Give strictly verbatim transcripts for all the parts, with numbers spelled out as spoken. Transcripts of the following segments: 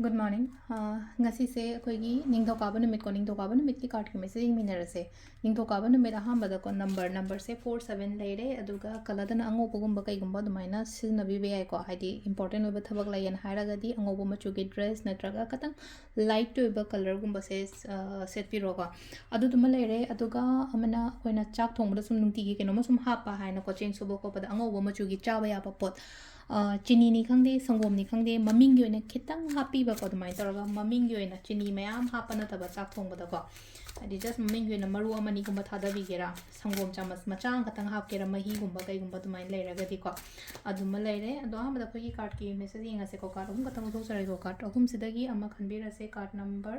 Good morning. ꯑ, ꯉꯁꯤꯁꯦ ꯑꯩꯈꯣꯏꯒꯤ ꯅꯤꯡꯊꯧꯀꯥꯕ ꯅꯨꯃꯤꯠꯀꯣ, ꯅꯤꯡꯊꯧꯀꯥꯕ ꯅꯨꯃꯤꯠꯀꯤ cardꯀꯤ message ꯌꯦꯡꯃꯤꯟꯅꯔꯁꯦ꯫ ꯅꯤꯡꯊꯧꯀꯥꯕ ꯅꯨꯃꯤꯠ ꯑꯍꯥꯟꯕꯗꯀꯣ, number, numberꯁꯦ four seven ꯂꯩꯔꯦ, ꯑꯗꯨꯒ colourꯗꯅ ꯑꯉꯧꯕꯒꯨꯝꯕ ꯀꯩꯒꯨꯝꯕ ꯑꯗꯨꯃꯥꯏꯅ ꯁꯤꯖꯤꯟꯅꯕꯤꯕ ꯌꯥꯏꯀꯣ, ꯍꯥꯏꯗꯤ important ꯑꯣꯏꯕ ꯊꯕꯛ ꯂꯩꯌꯦꯅ ꯍꯥꯏꯔꯒꯗꯤ ꯑꯉꯧꯕ ꯃꯆꯨꯒꯤ dress ꯅꯠꯇ꯭ꯔꯒ ꯈꯇꯪ light ꯑꯣꯏꯕ colourꯒꯨꯝꯕꯁꯦ, ꯑ, ꯁꯦꯠꯄꯤꯔꯣꯀꯣ꯫ ꯑꯗꯨꯗꯨꯃ ꯂꯩꯔꯦ, ꯑꯗꯨꯒ ꯑꯃꯅ ꯑꯩꯈꯣꯏꯅ ꯆꯥꯛ ꯊꯣꯡꯕꯗ ꯁꯨꯝ ꯅꯨꯡꯇꯤꯒꯤ ꯀꯩꯅꯣꯝꯃ ꯁꯨꯝ ꯍꯥꯞꯄ ꯍꯥꯏꯅꯀꯣ, ꯆꯦꯡ ꯁꯨꯕ ꯈꯣꯠꯄꯗ ꯑꯉꯧꯕ ꯃꯆꯨꯒꯤ ꯆꯥꯕ ꯌꯥꯕ ꯄꯣꯠ, ꯑ, ꯆꯤꯅꯤꯅꯤ ꯈꯪꯗꯦ, ꯁꯪꯒꯣꯝꯅꯤ ꯈꯪꯗꯦ, ꯃꯃꯤꯡꯒꯤ ꯑꯣꯏꯅ ꯈꯤꯇꯪ ꯍꯥꯞꯄꯤꯕꯀꯣ, ꯑꯗꯨꯃꯥꯏꯅ ꯇꯧꯔꯒ ꯃꯃꯤꯡꯒꯤ ꯑꯣꯏꯅ ꯆꯤꯅꯤ ꯃꯌꯥꯝ ꯍꯥꯞꯄ ꯅꯠꯇꯕ ꯆꯥꯛ ꯊꯣꯡꯕꯗꯀꯣ, ꯍꯥꯏꯗꯤ just ꯃꯃꯤꯡꯒꯤ ꯑꯣꯏꯅ ꯃꯔꯨ ꯑꯃꯅꯤꯒꯨꯝꯕ ꯊꯥꯗꯕꯤꯒꯦꯔꯥ, ꯁꯪꯒꯣꯝ ꯆꯥꯃꯁ ꯃꯆꯥ ꯑꯃꯈꯛꯇꯪ ꯍꯥꯞꯀꯦꯔꯥ, ꯃꯍꯤꯒꯨꯝꯕ ꯀꯩꯒꯨꯝꯕ ꯑꯗꯨꯃꯥꯏꯅ ꯂꯩꯔꯒꯗꯤꯀꯣ, ꯑꯗꯨꯃ ꯂꯩꯔꯦ꯫ ꯑꯗꯣ ꯑꯍꯥꯟꯕꯗ ꯑꯩꯈꯣꯏꯒꯤ cardꯀꯤ message ꯌꯦꯡꯉꯁꯦꯀꯣ, card ꯑꯍꯨꯝ ꯈꯛꯇꯪ ꯂꯧꯊꯣꯛꯆꯔꯒꯦꯀꯣ, card ꯑꯍꯨꯝꯁꯤꯗꯒꯤ ꯑꯃ ꯈꯟꯕꯤꯔꯁꯦ, card number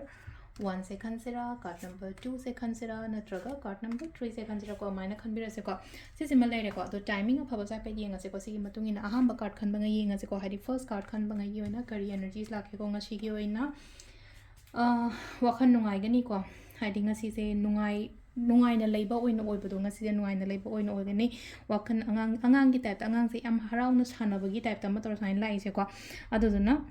oneꯁꯦ ꯈꯟꯁꯤꯔꯥ, card number twoꯁꯦ ꯈꯟꯁꯤꯔꯥ, ꯅꯠꯇ꯭ꯔꯒ card number threeꯁꯦ ꯈꯟꯁꯤꯔꯥꯀꯣ, ꯑꯗꯨꯃꯥꯏꯅ ꯈꯟꯕꯤꯔꯁꯦꯀꯣ꯫ ꯁꯤꯁꯤꯃ ꯂꯩꯔꯦꯀꯣ꯫ ꯑꯗꯣ timing ꯑꯐꯕꯁꯦ ꯍꯥꯏꯐꯦꯠ ꯌꯦꯡꯉꯁꯦꯀꯣ꯫ ꯁꯤꯒꯤ ꯃꯇꯨꯡ ꯏꯟꯅ ꯑꯍꯥꯟꯕ card ꯈꯟꯕꯉꯩ ꯌꯦꯡꯉꯁꯦꯀꯣ꯫ ꯍꯥꯏꯗꯤ first card ꯈꯟꯕꯉꯩꯒꯤ ꯑꯣꯏꯅ ꯀꯔꯤ energies ꯂꯥꯛꯀꯦꯀꯣ ꯉꯁꯤꯒꯤ ꯑꯣꯏꯅ꯫ ꯑ, ꯋꯥꯈꯜ ꯅꯨꯡꯉꯥꯏꯒꯅꯤꯀꯣ꯫ ꯍꯥꯏꯗꯤ ꯉꯁꯤꯁꯦ ꯅꯨꯡꯉꯥꯏ-, ꯅꯨꯡꯉꯥꯏꯅ ꯂꯩꯕ ꯑꯣꯏꯅ ꯑꯣꯏꯕꯗꯣ, ꯉꯁꯤꯁꯦ ꯅꯨꯡꯉꯥꯏꯅ ꯂꯩꯕ ꯑꯣꯏꯅ ꯑꯣꯏꯒꯅꯤ꯫ ꯋꯥꯈꯜ ꯑꯉꯥꯡ, ꯑꯉꯥꯡꯒꯤ typeꯇ, ꯑꯉꯥꯡꯁꯦ ꯌꯥꯝ ꯍꯔꯥꯎꯅ ꯁꯥꯟꯅꯕꯒꯤ typeꯇ ꯑꯃ ꯇꯧꯔ ꯁꯨꯃꯥꯏꯅ ꯂꯥꯛꯏꯁꯦꯀꯣ꯫ ꯑꯗꯨꯗꯨꯅ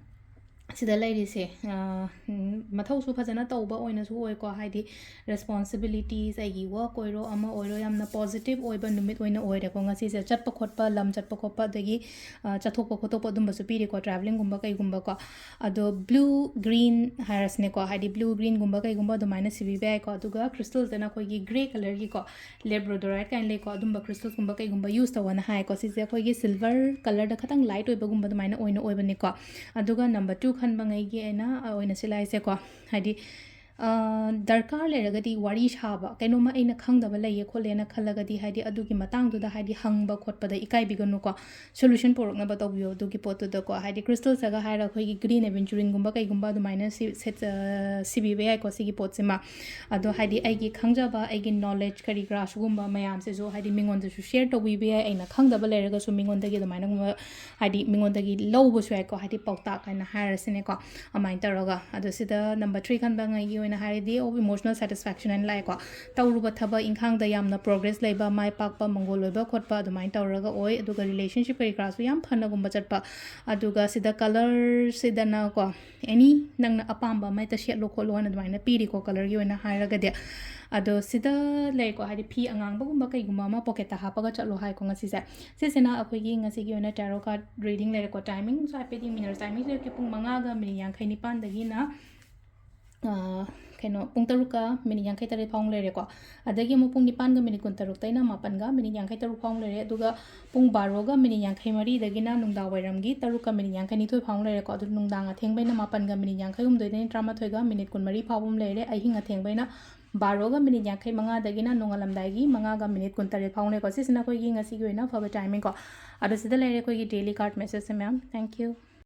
ꯁꯤꯗ ꯂꯩꯔꯤꯁꯦ, ꯑ, ꯎꯝ, ꯃꯊꯧꯁꯨ ꯐꯖꯅ ꯇꯧꯕ ꯑꯣꯏꯅꯁꯨ ꯑꯣꯏꯀꯣ, ꯍꯥꯏꯗꯤ responsibilities, ꯑꯩꯒꯤ work ꯑꯣꯏꯔꯣ, ꯑꯃ ꯑꯣꯏꯔꯣ, ꯌꯥꯝꯅ positive ꯑꯣꯏꯕ ꯅꯨꯃꯤꯠ ꯑꯣꯏꯅ ꯑꯣꯏꯔꯦꯀꯣ ꯉꯁꯤꯁꯦ꯫ ꯆꯠꯄ ꯈꯣꯠꯄ, ꯂꯝ ꯆꯠꯄ ꯈꯣꯠꯄ, ꯑꯗꯒꯤ, ꯑ, ꯆꯠꯊꯣꯛꯄ ꯈꯣꯠꯇꯣꯛꯄ ꯑꯗꯨꯝꯕꯁꯨ ꯄꯤꯔꯤꯀꯣ, travelling ꯒꯨꯝꯕ ꯀꯩꯒꯨꯝꯕꯀꯣ꯫ ꯑꯗꯣ blue green ꯍꯥꯏꯔꯁꯤꯅꯦꯀꯣ, ꯍꯥꯏꯗꯤ blue green ꯒꯨꯝꯕ ꯀꯩꯒꯨꯝꯕ ꯑꯗꯨꯃꯥꯏꯅ ꯁꯤꯕꯤꯕ ꯌꯥꯏꯀꯣ꯫ ꯑꯗꯨꯒ crystal ꯁꯤꯅ ꯑꯩꯈꯣꯏꯒꯤ grey colour ꯒꯤꯀꯣ, labradorite ꯀꯥꯏꯅ ꯂꯩꯀꯣ, ꯑꯗꯨꯝꯕ crystal ꯒꯨꯝꯕ ꯀꯩꯒꯨꯝꯕ use ꯇꯧꯋꯣꯅ ꯍꯥꯏꯀꯣ꯫ ꯁꯤꯁꯦ ꯑꯩꯈꯣꯏꯒꯤ silver colour ꯗ ꯈꯇꯪ light ꯑꯣꯏꯕꯒꯨꯝꯕ ꯑꯗꯨꯃꯥꯏꯅ ꯑꯣꯏꯅ ꯑꯣꯏꯕꯅꯤꯀꯣ꯫ ꯑꯗꯨꯒ number two ꯈꯟꯕꯉꯩꯒꯤ ꯑꯩꯅ, ꯑ, ꯑꯣꯏꯅ ꯁꯤ ꯂꯥꯛꯏꯁꯦꯀꯣ, ꯍꯥꯏꯗꯤ, ꯑ, ꯗꯔꯀꯥꯔ ꯂꯩꯔꯒꯗꯤ ꯋꯥꯔꯤ ꯁꯥꯕ, ꯀꯩꯅꯣꯝꯃ ꯑꯩꯅ ꯈꯪꯗꯕ ꯂꯩꯌꯦ ꯈꯣꯠꯂꯦꯅ ꯈꯜꯂꯒꯗꯤ, ꯍꯥꯏꯗꯤ, ꯑꯗꯨꯒꯤ ꯃꯇꯥꯡꯗꯨꯗ, ꯍꯥꯏꯗꯤ, ꯍꯪꯕ ꯈꯣꯠꯄꯗ ꯏꯀꯥꯏꯕꯤꯒꯅꯨꯀꯣ, solution ꯄꯨꯔꯛꯅꯕ ꯇꯧꯕꯤꯌꯣ ꯑꯗꯨꯒꯤ ꯄꯣꯠꯇꯨꯗꯀꯣ꯫ ꯍꯥꯏꯗꯤ, crystal ꯁꯤꯒ ꯍꯥꯏꯔ ꯑꯩꯈꯣꯏꯒꯤ green aventurine ꯒꯨꯝꯕ ꯀꯩꯒꯨꯝꯕ ꯑꯗꯨꯃꯥꯏꯅ ꯁꯤ-, ꯁꯦꯠ-, ꯑ, ꯁꯤꯕꯤꯕ ꯌꯥꯏꯀꯣ ꯁꯤꯒꯤ ꯄꯣꯠꯁꯤꯃ꯫ ꯑꯗꯣ, ꯍꯥꯏꯗꯤ, ꯑꯩꯒꯤ ꯈꯪꯖꯕ, ꯑꯩꯒꯤ knowledge ꯀꯔꯤ ꯀꯔꯥ ꯁꯤꯒꯨꯝꯕ ꯃꯌꯥꯝꯁꯤꯁꯨ, ꯍꯥꯏꯗꯤ, ꯃꯤꯉꯣꯟꯗꯁꯨ share ꯇꯧꯕꯤꯕ ꯌꯥꯏ, ꯑꯩꯅ ꯈꯪꯗꯕ ꯂꯩꯔꯒꯁꯨ ꯃꯤꯉꯣꯟꯗꯒꯤ ꯑꯗꯨꯃꯥꯏꯅꯒꯨꯝꯕ, ꯍꯥꯏꯗꯤ, ꯃꯤꯉꯣꯟꯗꯒꯤ ꯂꯧꯕꯁꯨ ꯌꯥꯏꯀꯣ, ꯍꯥꯏꯗꯤ, ꯄꯥꯎꯇꯥꯛ ꯍꯥꯏꯅ ꯍꯥꯏꯔꯁꯤꯅꯦꯀꯣ, ꯑꯗꯨꯃꯥꯏꯅ ꯇꯧꯔꯒ꯫ ꯑꯗꯣ ꯁꯤꯗ number three ꯈꯟꯕꯉꯩꯒꯤ ꯑꯣꯏꯅ ꯍꯥꯏꯔꯗꯤ of emotional satisfaction ꯍꯥꯏꯅ ꯂꯥꯛꯑꯦꯀꯣ꯫ ꯇꯧꯔꯨꯕ ꯊꯕꯛ ꯏꯪꯈꯥꯡꯗ ꯌꯥꯝꯅ ꯄ꯭ꯔꯣꯒ꯭ꯔꯦꯁ ꯂꯩꯕ, ꯃꯥꯏ ꯄꯥꯛꯄ, ꯃꯪꯒꯣꯜ ꯑꯣꯏꯕ ꯈꯣꯠꯄ ꯑꯗꯨꯃꯥꯏꯅ ꯇꯧꯔꯒ ꯑꯣꯏ꯫ ꯑꯗꯨꯒ ꯔꯤꯂꯦꯁꯟꯁꯤꯞ ꯀꯔꯤ ꯀꯔꯥꯁꯨ ꯌꯥꯝ ꯐꯅꯒꯨꯝꯕ ꯆꯠꯄ꯫ ꯑꯗꯨꯒ ꯁꯤꯗ ꯀꯂꯔꯁꯤꯗꯅꯀꯣ, ꯑꯦꯅꯤ ꯅꯪꯅ ꯑꯄꯥꯝꯕ ꯑꯃ ꯍꯦꯛꯇ ꯁꯦꯠꯂꯣ ꯈꯣꯠꯂꯣ ꯍꯥꯏꯅ ꯑꯗꯨꯃꯥꯏꯅ ꯄꯤꯔꯤꯀꯣ, ꯀꯂꯔꯒꯤ ꯑꯣꯏꯅ ꯍꯥꯏꯔꯒꯗꯤ꯫ ꯑꯗꯣ ꯁꯤꯗ ꯂꯩꯀꯣ, ꯍꯥꯏꯗꯤ ꯐꯤ ꯑꯉꯥꯡꯕꯒꯨꯝꯕ ꯀꯩꯒꯨꯝꯕ ꯑꯃ ꯄꯣꯀꯦꯠꯇ ꯍꯥꯞꯄꯒ ꯆꯠꯂꯣ ꯍꯥꯏꯀꯣ ꯉꯁꯤꯁꯦ꯫ ꯁꯤꯁꯤꯅ ꯑꯩꯈꯣꯏꯒꯤ ꯉꯁꯤꯒꯤ ꯑꯣꯏꯅ ꯇꯦꯔꯣ ꯀꯥꯔꯠ ꯔꯤꯗꯤꯡ ꯂꯩꯔꯦꯀꯣ꯫ ꯇꯥꯏꯃꯤꯡꯁꯨ ꯍꯥꯏꯐꯦꯠ ꯌꯦꯡꯃꯤꯟꯅꯔꯁꯤ꯫ ꯇꯥꯏꯃꯤꯡꯁꯦ ꯄꯨꯡ ꯃꯉꯥꯒ ꯃꯤꯅꯤꯠ ꯌꯥꯡꯈꯩ ꯅꯤꯄꯥꯟꯗꯒꯤꯅ, ꯑ, ꯀꯩꯅꯣ, ꯄꯨꯡ ꯇꯔꯨꯛꯀ ꯃꯤꯅꯤꯠ ꯌꯥꯡꯈꯩ ꯇꯔꯦꯠ ꯐꯥꯎ ꯂꯩꯔꯦꯀꯣ꯫ ꯑꯗꯒꯤ ꯑꯃꯨꯛ ꯄꯨꯡ ꯅꯤꯄꯥꯟꯒ ꯃꯤꯅꯤꯠ ꯀꯨꯟꯇꯔꯨꯛꯇꯩꯅ ꯃꯥꯄꯟꯒ ꯃꯤꯅꯤꯠ ꯌꯥꯡꯈꯩ ꯇꯔꯨꯛ ꯐꯥꯎ ꯂꯩꯔꯦ꯫ ꯑꯗꯨꯒ ꯄꯨꯡ ꯕꯥꯔꯣꯒ ꯃꯤꯅꯤꯠ ꯌꯥꯡꯈꯩ ꯃꯔꯤꯗꯒꯤꯅ ꯅꯨꯡꯗꯥꯡ ꯋꯥꯏꯔꯝꯒꯤ ꯇꯔꯨꯛꯀ ꯃꯤꯅꯤꯠ ꯌꯥꯡꯈꯩ ꯅꯤꯊꯣꯏ ꯐꯥꯎ ꯂꯩꯔꯦꯀꯣ꯫ ꯑꯗꯨ ꯅꯨꯡꯗꯥꯡ ꯑꯊꯦꯡꯕꯩꯅ ꯃꯥꯄꯟꯒ ꯃꯤꯅꯤꯠ ꯌꯥꯡꯈꯩ ꯍꯨꯝꯗꯣꯏꯗꯒꯤꯅ ꯇꯔꯥꯃꯥꯊꯣꯏꯒ ꯃꯤꯅꯤꯠ ꯀꯨꯟꯃꯔꯤ ꯐꯥꯎꯕ ꯑꯃ ꯂꯩꯔꯦ꯫ ꯑꯍꯤꯡ ꯑꯊꯦꯡꯕꯩꯅ ꯕꯥꯔꯣꯒ ꯃꯤꯅꯤꯠ ꯌꯥꯡꯈꯩ ꯃꯉꯥꯗꯒꯤꯅ ꯅꯣꯡꯉꯥꯜꯂꯝꯗꯥꯏꯒꯤ ꯃꯉꯥꯒ ꯃꯤꯅꯤꯠ ꯀꯨꯟꯇꯔꯦꯠ ꯐꯥꯎ ꯂꯩꯀꯣ꯫ ꯁꯤꯁꯤꯅ ꯑꯩꯈꯣꯏꯒꯤ ꯉꯁꯤꯒꯤ ꯑꯣꯏꯅ ꯑꯐꯕ ꯇꯥꯏꯃꯤꯡ ꯀꯣ꯫ ꯑꯗꯣ ꯁꯤꯗ ꯂꯩꯔꯦ ꯑꯩꯈꯣꯏꯒꯤ ꯗꯦꯂꯤ ꯀꯥꯔꯠ ꯃꯦꯁꯦꯖꯁꯦ ꯃꯌꯥꯝ꯫ Thank you꯫